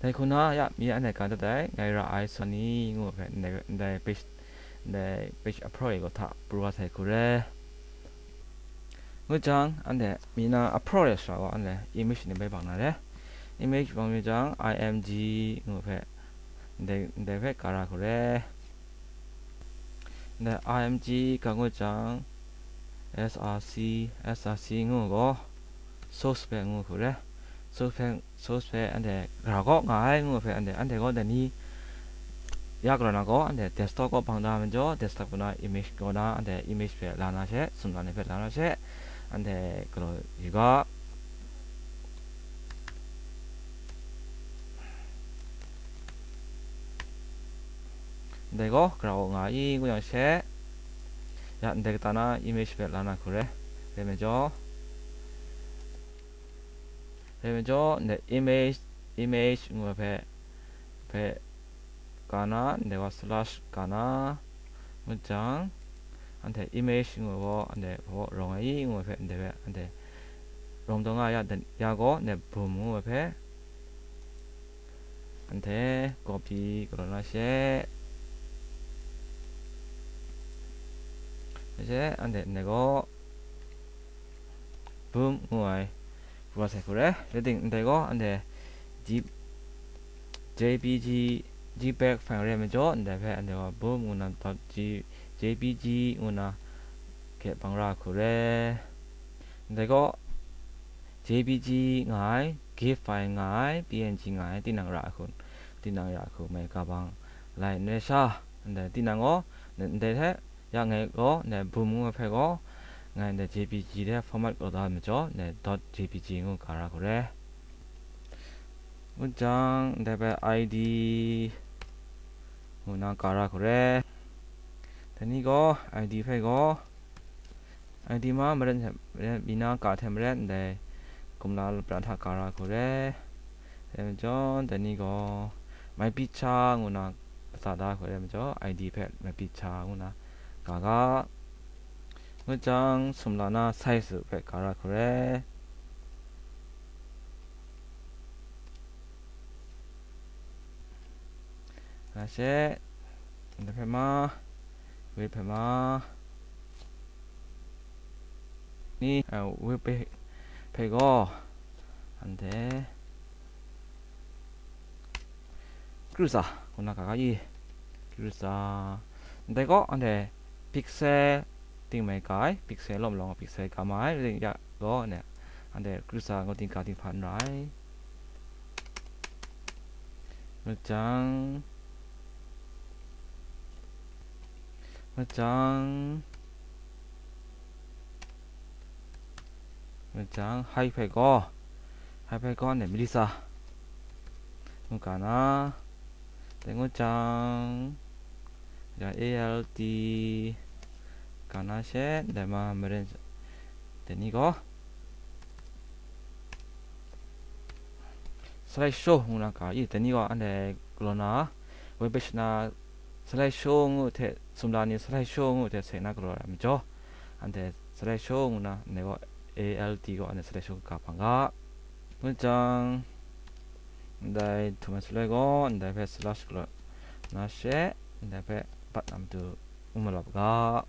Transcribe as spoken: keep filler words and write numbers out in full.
Dai hku na ya, mi anhte ga dat ai, ngai ra ai sa ni ngu hpe, ndai, ndai page, ndai page a pro e gaw hta pru wa sai hku re. Ngu jang, anhte mi na a pro e sara gaw, anhte image ni bai bang na re. Image bang mi jang, I M G ngu hpe, ndai, ndai hpe ka ra hku re. Ndai I M G ka ngu jang, S R C, S R C ngu gaw, source hpe ngu hku re. Source hpe, source hpe anhte gara kaw nga ai ngu hpe anhte, anhte gaw dai ni ya galaw na gaw, anhte desktop kaw bang da majaw, desktop kaw na image kaw na, anhte image hpe la na she, sumla ni hpe la na she, anhte galaw yu ga. Ndai gaw gara kaw nga i ngu yang she, ya, ndai kata na image hpe la na hku re. Rai majaw, rai majaw, ndai image, image ngu ai hpe, hpe ka na, ndai wa slash ka na, ngu jang, anhte image ngu ai gaw, anhte gaw rawng ai i ngu ai hpe, ndai hpe, anhte rawng taw nga ya, dan-, ya gaw, ndai boom ngu ai hpe, anhte copy galaw na she, na she, anhte ndai gaw, boom ngu ai, pru wa sai hku re. Rai ting, ndai gaw, anhte, G-, J P G, JPEG file rai majaw, ndai hpe anhte gaw boom ngu na dot G-, J P G ngu na hke bang ra hku re. Ndai gaw, J P G nga ai, gif file nga ai, P N G nga ai, tinang ra hku, tinang ra hku mai ga bang lai n rai sha, ndai tinang gaw, ndai hte, ya ngai gaw, ndai boom ngu ai hpe gaw, ngai ndai J P G hte format galaw da ai majaw, ndai dot J P G ngu ka ra hku re. Ngu jang, ndai hpe I D ngu na ka ra hku re. Dai ni gaw, I D hpe gaw, I D ma maren hte maren, mi na ka hte maren, ndai kumla lapran hta ka ra hku re. Dai majaw, dai ni gaw, mai pyi cha ngu na, kasa da hku re majaw, I D hpe mai pyi cha ngu na, ka ga. Ngu jang, sumla na size hpe ka ra hku re. Na she, ndai hpe ma, width hpe ma, ni, a, width hpe, hpe gaw, anhte, cruiser, ngu na ka ga i, cruiser, ndai gaw, anhte, pixel, ting mai ka ai, pixel lawm lawng pixel ka ma ai, ring ya gaw, anhte, anhte, cruiser ngu ting ka ting hpan ra ai. Ngu jang, ngu jang, ngu jang, height hpe gaw, height hpe gaw, ne, Melissa. Ngu ka na, dai ngu jang, ja A L T, ka na she, dai ma maren, dai ni gaw, slide show ngu na ka i, dai ni gaw, anhte galaw na, web page na, slide show ngu hte, sumla ni slide show ngu hte seng na galaw ai majaw, anhte slide show ngu na, anhte gaw A L T gaw, anhte slide show ka hpang ga. Ngu jang, ndai htum ai shaloi gaw, ndai hpe slash galaw na she, ndai hpe bat na matu n malawp ga.